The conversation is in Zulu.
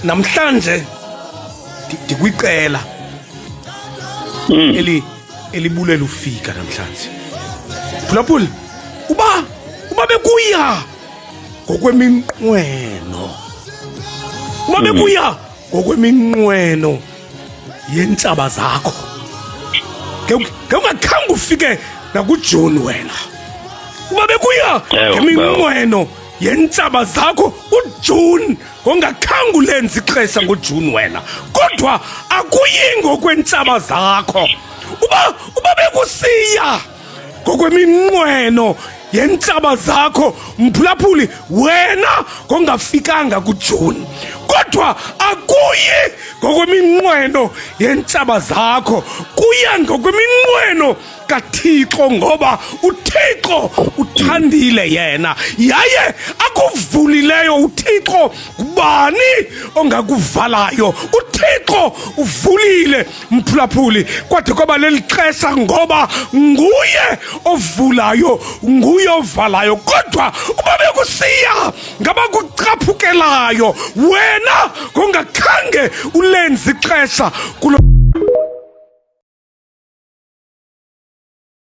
Namhlanje ndikwiqela elibulela ufika namhlanje. Phulaphula, uba bekuya ngokweminqweno, uba bekuya ngokweminqweno yentshaba zakho, ngewungakhange ufike nakuJuni wena. Uba bekuya ngeminqweno yentshaba zakho uJuni, ngongakhange ulenze ixesha ngoJuni wena, kodwa akuyi ngokwentshaba zakho. Uba bekusiya ngokweminqweno yentshaba zakho, mphulaphuli, wena ngongafikanga kuJuni, kodwa akuyi ngokweminqweno yentshaba zakho, kuya ngokweminqweno kaThixo, ngoba uThixo uthandile yena, yaye akuvulileyo uThixo ngubani ongakuvalayo? uThixo uvulile, mphulaphuli, kwade kwaba leli xesha, ngoba nguye ovulayo, nguye ovalayo. Kodwa uba bekusiya ngabakucaphukelayo wena, ngongakhange ulenze ixesha kulo.